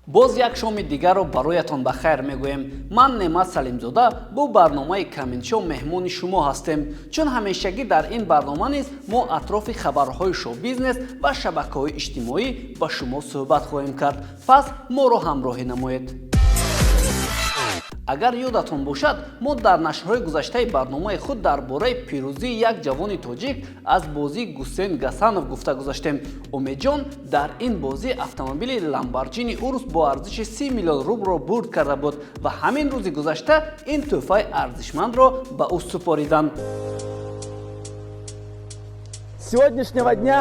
Боз як шоми дигарро бароятон ба хайр мегӯем. Ман, Неъмат Салимзода, бо барномаи Каминшоу меҳмони шумо ҳастем. Чун ҳамешагӣ, дар ин барнома низ мо атрофи хабарҳои шоу-бизнес ва шабакаҳои иҷтимоӣ ба шумо суҳбат хоҳем кард. Пас моро ҳамроҳӣ намоед. Агар ёдатон бошад, мо дар нашрҳои гузаштаи барномаи худ дар бораи пирӯзии як ҷавони тоҷик аз бозии Гусейн Гасанов гуфта гузаштем. Умедҷон дар ин бозӣ автомобили Ламборҷини Урус бо арзиши 30 миллион рублро бурд карда буд ва ҳамин рӯзи гузашта ин тӯҳфаи арзишмандро ба ӯ супориданд. С сегодняшнего дня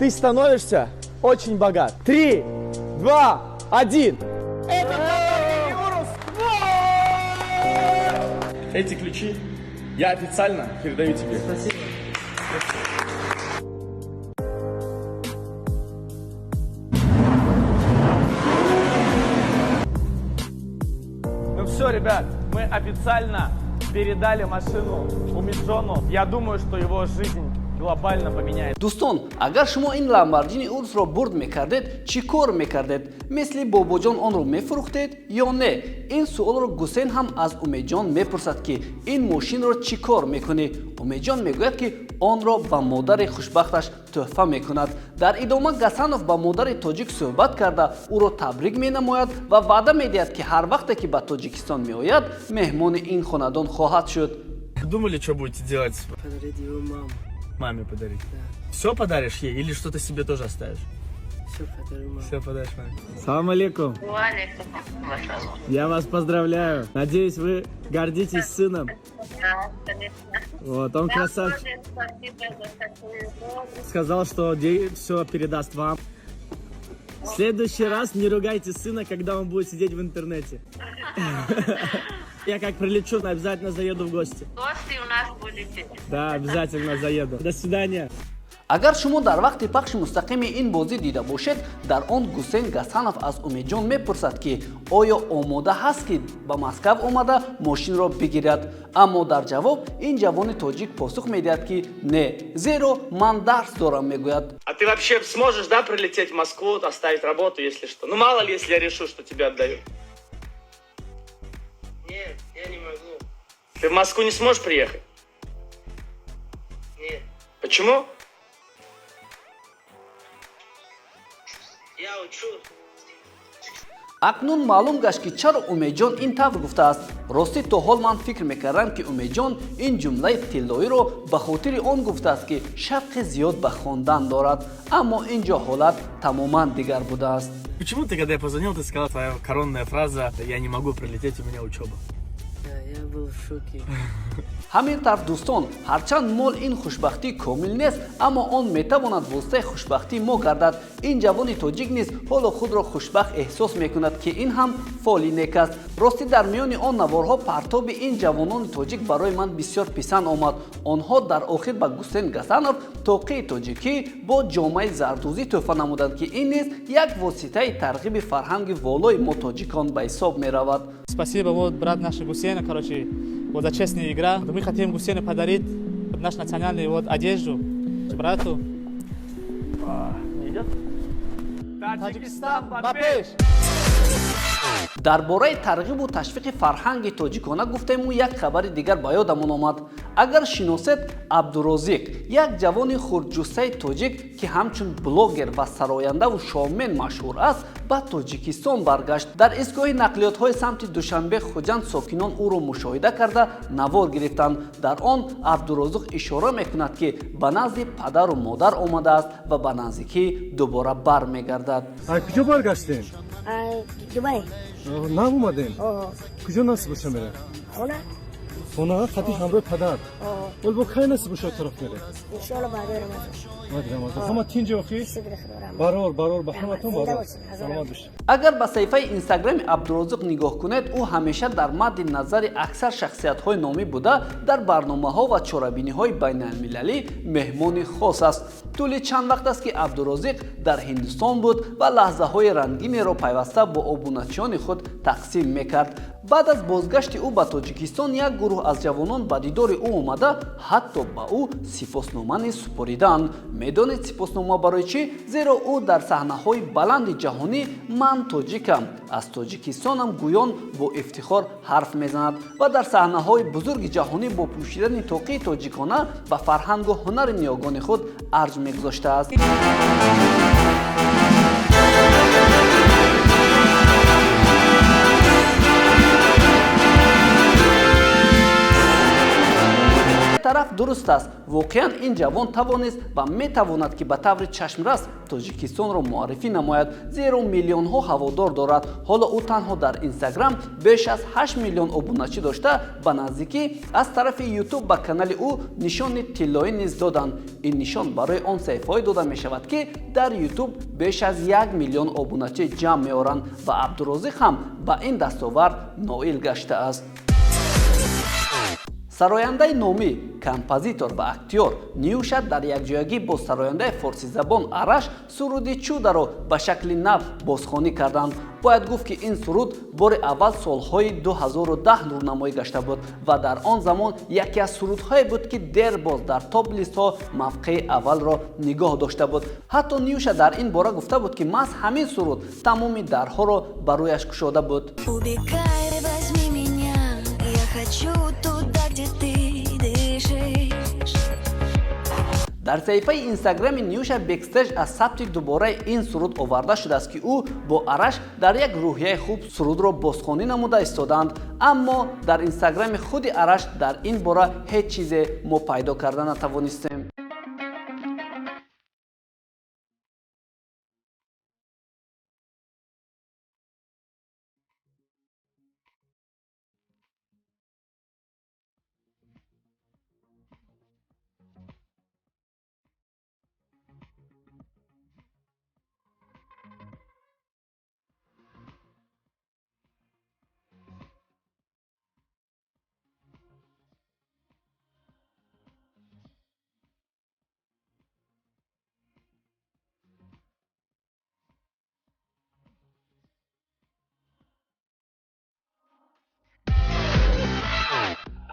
ты становишься очень богат. Три, два, один. Это Lamborghini Urus. Эти ключи я официально передаю тебе. Спасибо. Ну все, ребят, мы официально передали машину Умиджону. Я думаю, что его жизнь глобально поменяет. Дӯстон, агар шумо ин Ламборҷини Урусро бурд мекардед, чӣ кор мекардед? Мисли бобоҷон онро мефурӯхтед ё не? Ин суолро Гусейн ҳам аз Умедҷон мепурсад, ки ин мошинро чӣ кор мекунӣ? Умедҷон мегӯяд, ки онро ба модари хушбахташ тӯҳфа мекунад. Дар идома Гасанов ба модари тоҷик суҳбат карда, ӯро табрик менамояд ва ваъда медиҳад, ки ҳар вақте ки ба Тоҷикистон меояд, меҳмони ин хонадон хоҳад шуд. Думали, что будете делать? Подарить его маму. Маме подарить? Да. Все подаришь ей или что-то себе тоже оставишь? Все подарю маме. Все подаришь маме. Салам алейкум. Валейкум. Я вас поздравляю. Надеюсь, вы гордитесь сыном. Да, конечно. Вот, он Да, красавчик. тоже спасибо за такую добрую. Сказал, что все передаст вам. В следующий раз не ругайте сына, когда он будет сидеть в интернете. Я как прилечу, обязательно заеду в гости. Гости у нас будете. Да, обязательно заеду. До свидания. Агар шумо дар вақти пахши мустақими ин бозӣ дида бошед, дар он Гусейн Гасанов аз Умедҷон мепурсад, ки оё омода ҳаст, ки ба Москав омада мошинро бигирад. Аммо дар ҷавоб ин ҷавони тоҷик посух медиҳад, ки не, зеро ман дарс дорам, мегӯяд. А ты вообще сможешь, да, прилететь в Москву, оставить работу, если что? Ну, мало ли, если я решу, что тебе отдаю. Нет, я не могу. Ты в Москву не сможешь приехать? Нет. Почему? Я учу. Акнун маълум гашт, ки чаро Умедҷон ин тавр гуфтааст. Ростӣ, то ҳол ман фикр мекардам, ки Умедҷон ин ҷумлаи тиллоиро ба хотири он гуфтааст, ки шавқи зиёд ба хондан дорад, аммо ин ҷо ҳолат тамоман дигар будааст. Почему ты, когда я позвонил, ты сказала, твоя коронная фраза: «Я не могу прилететь, у меня учеба»? Да, я был в шоке. Ҳамин тавр, дӯстон, ҳарчанд мол ин хушбахтии комил нест, аммо он метавонад воситаи хушбахтии мо гардад. Ин ҷавони тоҷик низ ҳоло худро хушбахт эҳсос мекунад, ки ин ҳам фоли нек аст. Ростӣ, дар миёни он наворҳо партоби ин ҷавонони тоҷик барои ман бисёр писанд омад. Онҳо дар охир ба Гусейн Гасанов тоқии тоҷикӣ бо ҷомаи зардӯзӣ тӯҳфа намуданд, ки ин низ як воситаи тарғиби фарҳанги волои мо тоҷикон ба ҳисоб меравад. Спасибо, вот брат наш Гусейна, короче, вот за честная игра. Мы хотим Гусейну подарить наш национальный вот одежду брату. Не идет? Таджикистан, ба пеш! Дар бораи тарғибу ташвиқи фарҳанги тоҷикона гуфтему, як хабари дигар ба ёдамон омад. Агар шиносед, Абдурозиқ, як ҷавони хурдҷуссаи тоҷик, ки ҳамчун блогер ва сарояндаву шоумен машҳур аст, ба Тоҷикистон баргашт. Дар истгоҳи нақлиётҳои самти Душанбе Хуҷанд сокинон ӯро мушоҳида карда, навор гирифтанд. Дар он Абдурозиқ ишора мекунад, ки ба назди падару модар омадааст ва ба наздикӣ дубора бармегардад. Ай куҷо баргаштем? Дубай. Нав омадем? Оҳо. Куҷо насиб боша мерем? Хона. Хона хати ҳамроҳи падар? Оҳо. Вол бо кай насиб боша тараф мерем? Иншоалло, баъдои Рамазон. Баъди Рамазон. Ҳама тинҷи охи? Шукри Худо, раҳмат. Барор, барор, ба ҳаматон. Зинда Барор. бошед, ҳазор. Саломат бошед. Агар ба саҳифаи инстаграми Абдурозиқ нигоҳ кунед, ӯ ҳамеша дар мадди назари аксар шахсиятҳои номӣ буда, дар барномаҳо ва чорабиниҳои байналмилалӣ меҳмони хос аст. Тӯли чанд вақт аст, ки Абдурозиқ дар Ҳиндустон буд ва лаҳзаҳои рангинеро пайваста бо обуначиёни худ тақсим мекард. Баъд аз бозгашти ӯ ба Тоҷикистон як гурӯҳ аз ҷавонон ба дидори ӯ омада, ҳатто ба ӯ сипоснома низ супориданд. Медонед, сипоснома барои чӣ? Зеро ӯ дар саҳнаҳои баланди ҷаҳонӣ «Ман тоҷикам, аз Тоҷикистонам» гӯён бо ифтихор ҳарф мезанад ва дар саҳнаҳои бузурги ҷаҳонӣ бо пӯшидани тоқии тоҷикона ба фарҳангу ҳунари ниёгони худ арҷ мегузоштааст. Тараф дуруст аст. Воқеан, ин ҷавон тавонист ва метавонад, ки ба таври чашмрас Тоҷикистонро муаррифӣ намояд, зеро миллионҳо ҳаводор дорад. Ҳоло ӯ танҳо дар Инстаграм беш аз 8 миллион обуначӣ дошта, ба наздикӣ аз тарафи Ютуб ба канали ӯ нишони тиллоӣ низ доданд. Ин нишон барои он саҳифаҳое дода мешавад, ки дар Ютуб беш аз 1 миллион обуначӣ ҷамъ меоранд, ва Абдурозиқ ҳам ба ин дастовард ноил гаштааст. Сарояндаи номӣ, композитор ва актёр Нюша дар якҷоягӣ бо сарояндаи форсизабон Араш суруди «Чударо» ба шакли нав бозхонӣ карданд. Бояд гуфт, ки ин суруд бори аввал солҳои 2010 нурнамоӣ гашта буд ва дар он замон яке аз сурудҳое буд, ки дербоз дар топ-листҳо мавқеи аввалро нигоҳ дошта буд. Ҳатто Нюша дар ин бора гуфта буд, ки маҳз ҳамин суруд тамоми дарҳоро ба рӯяш кушода буд. Убегай, возьми меня, я хочу туда, где ты дышишь. Дар саҳифаи Инстаграми Нюша бэкстейдж аз сабти дубораи ин суруд оварда шудааст, ки ӯ бо Араш дар як рӯҳияи хуб сурудро бозхонӣ намуда истодаанд. Аммо дар Инстаграми худи Араш дар ин бора ҳеҷ чизе мо пайдо карда натавонистем.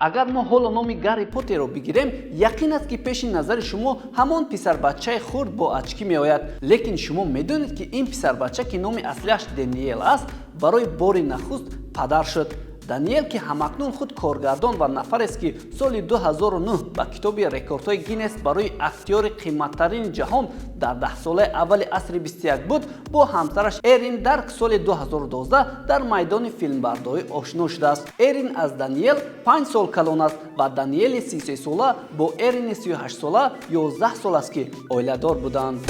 Агар мо ҳоло номи Гарри Поттерро бигирем, яқин аст, ки пеши назари шумо ҳамон писарбачаи хурд бо очки меояд. Лекин шумо медонед, ки ин писарбача, ки номи аслиаш Дэниел аст, барои бори нахуст падар шуд? Даниэл, ки ҳамакнун худ коргардон ва нафарест, ки соли 2009 ба китоби рекордҳои Гиннес барои актёри қиматтарини ҷаҳон дар даҳсолаи аввали асри 21 буд, бо ҳамсараш Эрин Дарк соли 2012 дар майдони филмбардорӣ ошно шудааст. Эрин аз Даниел 5 сол калон аст ва Даниели 33сола бо Эрини 38сола 11 сол аст, ки оиладор буданд.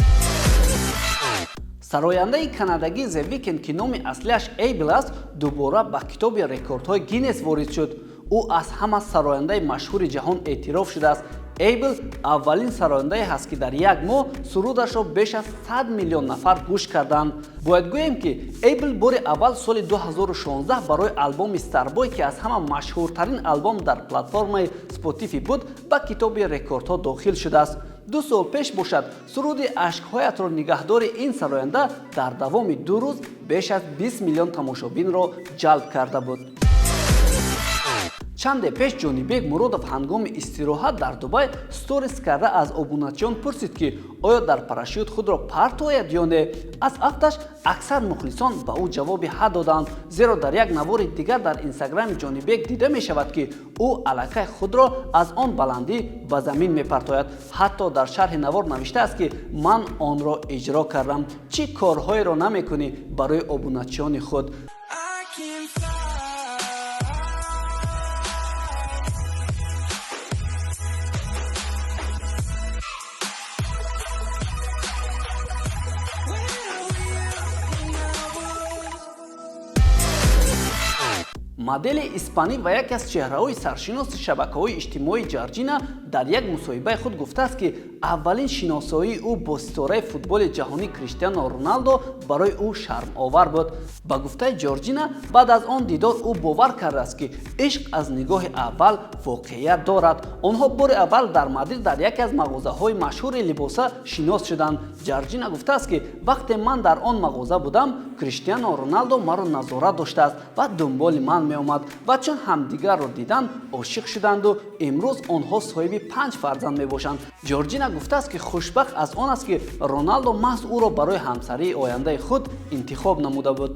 Сарояндаи канадагӣ The Weeknd, ки номи аслиаш Эйбл аст, дубора ба китоби рекордҳои Гиннес ворид шуд. Ӯ аз ҳама сарояндаи машҳури ҷаҳон эътироф шудааст. Эйбл аввалин сарояндае ҳаст, ки дар як моҳ сурудашро беш аз 100 миллион нафар гӯш карданд. Бояд гӯем, ки Эйбл бори аввал соли 2016 барои албоми Starboy, ки аз ҳама машҳуртарин албом дар платформаи Spotify буд, ба китоби рекордҳо дохил шудааст. 2 сол пеш бошад, суруди «Ашкҳоятро нигаҳдори» ин сароянда дар давоми 2 рӯз беш аз 20 миллион тамошобинро ҷалб карда буд. Чанде пеш Ҷонибек Муродов ҳангоми истироҳат дар Дубай сторис карда, аз обуначиён пурсид, ки оё дар парашют худро партояд ё не. Аз афташ аксар мухлисон ба ӯ ҷавоби ҳа доданд, зеро дар як навори дигар дар Инстаграми Ҷонибек дида мешавад, ки ӯ аллакай худро аз он баландӣ ба замин мепартояд. Ҳатто дар шарҳи навор навиштааст, ки «Ман онро иҷро кардам». Чӣ корҳоеро намекунӣ барои обуначиёни худ! I can fly. Модели испанӣ ва яке аз чеҳраҳои саршиноси шабакаҳои иҷтимоӣ Ҷарҷина дар як мусоҳибаи худ гуфтааст, ки аввалин шиносоии ӯ бо ситораи футболи ҷаҳонӣ Криштиано Роналдо барои ӯ шармовар буд. Ба гуфтаи Ҷорҷина, баъд аз он дидор ӯ бовар кардааст, ки ишқ аз нигоҳи аввал воқеият дорад. Онҳо бори аввал дар Мадрид дар яке аз мағозаҳои машҳури либоса шинос шуданд. Ҷарҷина гуфтааст, ки вақте ман дар он мағоза будам, Криштиано Роналдо маро назорат доштааст ва дунболи ман меомад. меомад ва чун ҳамдигарро диданд, ошиқ шуданду имрӯз онҳо соҳиби панҷ фарзанд мебошанд. Ҷорҷина гуфтааст, ки хушбахт аз он аст, ки Роналдо маҳз ӯро барои ҳамсарии ояндаи худ интихоб намуда буд.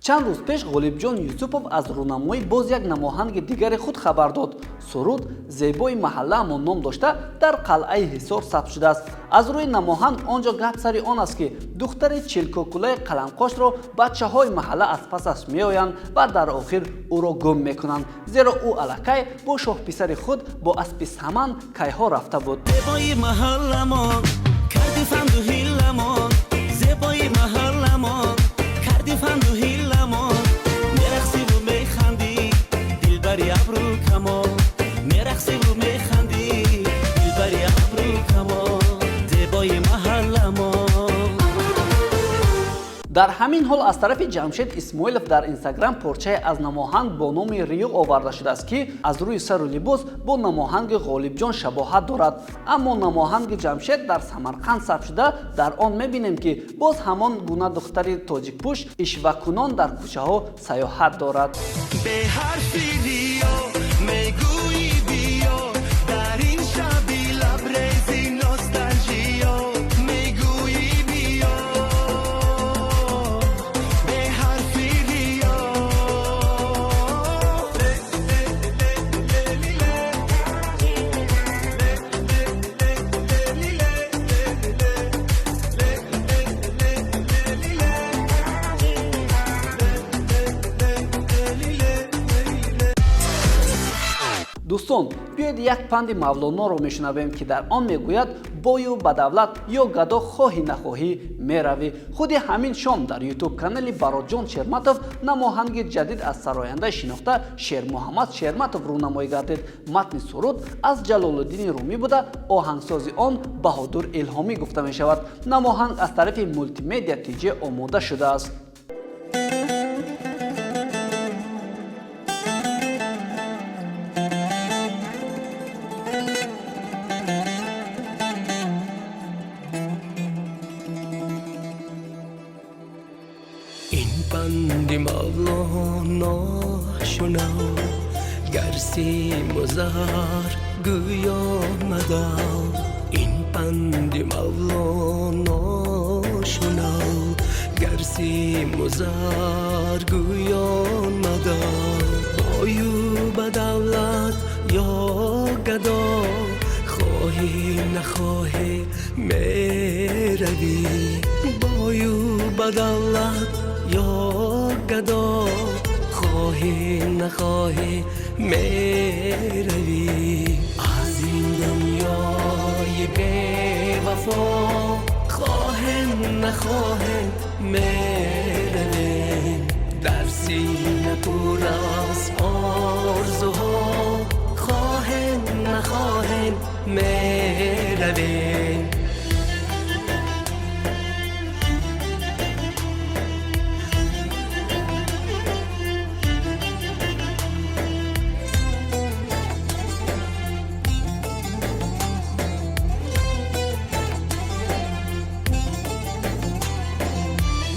Чанд рӯз пеш Ғолибҷон Юсупов аз рӯнамоӣ боз як намоҳанги дигари худ хабар дод. Суруд «Зебои маҳаллаамон» ном дошта, дар қалъаи Ҳисор сабт шудааст. Аз рӯи намоҳанг, он ҷо гап сари он аст, ки духтари чилкокулаи қаламқошро бачаҳои маҳалла аз пасаш меоянд ва дар охир ӯро гум мекунанд, зеро ӯ аллакай бо шоҳписари худ бо аспи саман кайҳо рафта буд. Зебои маҳалламон, карди фанду ҳилламон. Зебои маҳалламон, карди фанду ҳилламон. Мерақсиву механдӣ, дилбари абру камон. Мерақсиву механдӣ, дилбари абру камон. Зебои маҳалламон. Дар ҳамин ҳол, аз тарафи Ҷамшед Исмоилов дар Инстаграм порчае аз намоҳанг бо номи «Риё» оварда шудааст, ки аз рӯи сару либос бо намоҳанги Ғолибҷон шабоҳат дорад. Аммо намоҳанги Ҷамшед дар Самарқанд сабт шуда, дар он мебинем, ки боз ҳамон гуна духтари тоҷикпӯш ишвакунон дар кӯчаҳо саёҳат дорад. Бе ҳарфи риё мегӯӣ биё, дар ин шаби лабрези носталжиё мегӯӣ биё, бе ҳарфи риё. Ле, ле, ле, ле, ли, ле. Ле, ле, ле, ле, ли, ле, ле, ле. Ле, ле, ле, ле, ли, ле. Ле, ле, ле, ле, ли, ле, ле, ле. Дӯстон, биёед, як панди Мавлоноро мешунавем, ки дар он мегӯяд: бою ба давлат ё гадо, хоҳӣ нахоҳӣ меравӣ. Худи ҳамин шом дар Ютуб канали Баротҷон Шерматов намоҳанги ҷадид аз сарояндаи шинохта Шермуҳаммад Шерматов рӯнамоӣ гардид. Матни суруд аз Ҷалолуддини Румӣ буда, оҳангсози он Баҳодур Илҳомӣ гуфта мешавад. Намоҳанг аз тарафи Мултимедиа ТЖ омода шудааст. Ин панди Мавлоно шунав, гар симу зар гӯё мадав. Ин панди Мавлоно шунав, гар симу зар гӯё мадав. Бою ба давлат ё гадо, хоҳӣ нахоҳӣ меравӣ. Бою ба давлат ё гадо, хоҳӣ нахоҳӣ меравӣ. Аз ин дунёи бевафо, хоҳем нахоҳем меравем. Дар сина пур аз орзуҳо, хоҳем нахоҳем меравем.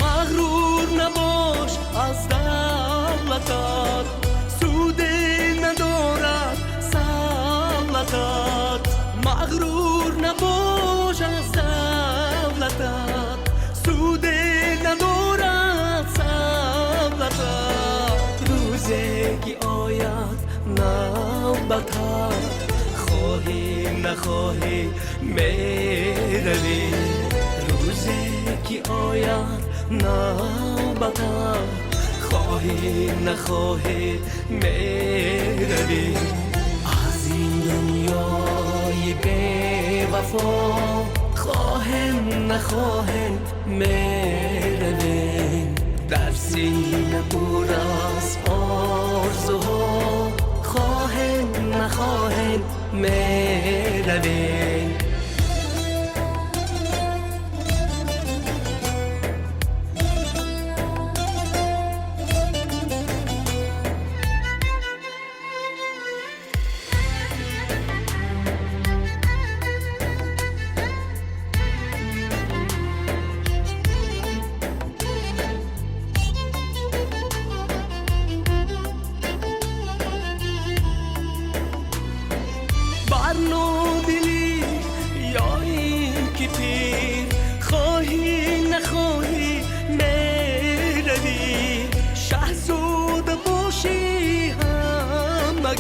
Мағрур набош аз давлатат, суде надорад савлатат. Мағрур набош аз давлатат, суде надорад савлатат. Рӯзе ки ояд навбатат, хоҳӣ нахоҳӣ меравӣ. Рӯзе ки ояд навбатат, хоҳӣ нахоҳӣ меравӣ. Аз ин дунёи бевафо, хоҳем нахоҳем меравем. Дар сина пур аз орзуҳо, хоҳем нахоҳем меравем.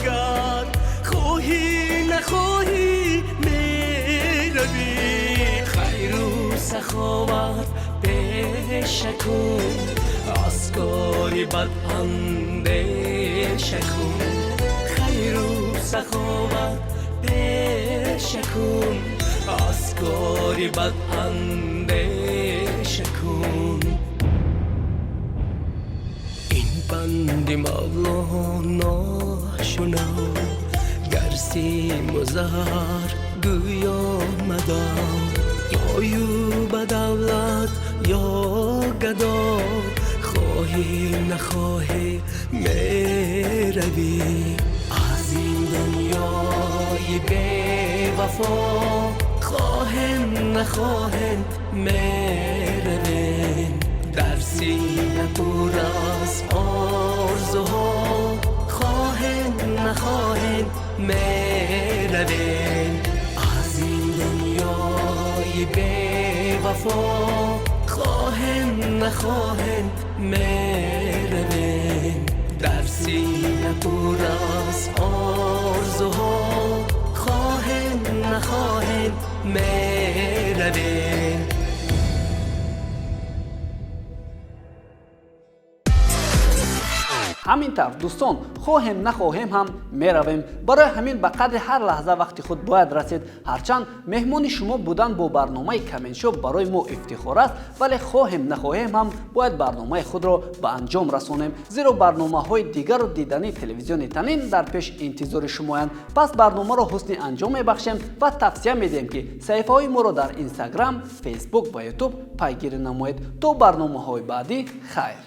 Дигар хоҳӣ нахоҳӣ меравӣ. Хайру саховат пеша кун, аз кори бад андеша кун. Хайру саховат пеша кун, аз кори бад андеша кун. Ин панди Мавлоно шунав, гар симу зар гӯё мадор, ё ба давлат ё гадо, хоҳӣ нахоҳӣ меравӣ. Аз ин дунёи бевафо хоҳем нахоҳем меравем. Дар сина пур аз орзуҳо, хоҳем нахоҳем меравем. Аз ин дунёи бевафо хоҳем нахоҳем меравем. Дар сина пур аз орзуҳо, хоҳем нахоҳем меравем. Ҳамин тавр, дӯстон, хоҳем нахоҳем ҳам меравем. Барои ҳамин ба қадри ҳар лаҳза вақти худ бояд расид. Ҳарчанд меҳмони шумо будан бо барномаи Каменшоу барои мо ифтихор аст, вале хоҳем нахоҳем ҳам бояд барномаи худро ба анҷом расонем, зеро барномаҳои дигару дидани телевизиони Танин дар пеш интизори шумоянд. Пас барномаро ҳусни анҷом мебахшем ва тавсия медиҳем, ки саҳифаҳои моро дар Инстаграм, Фейсбук ва Ютуб пайгирӣ намоед. То барномаҳои баъдӣ хайр.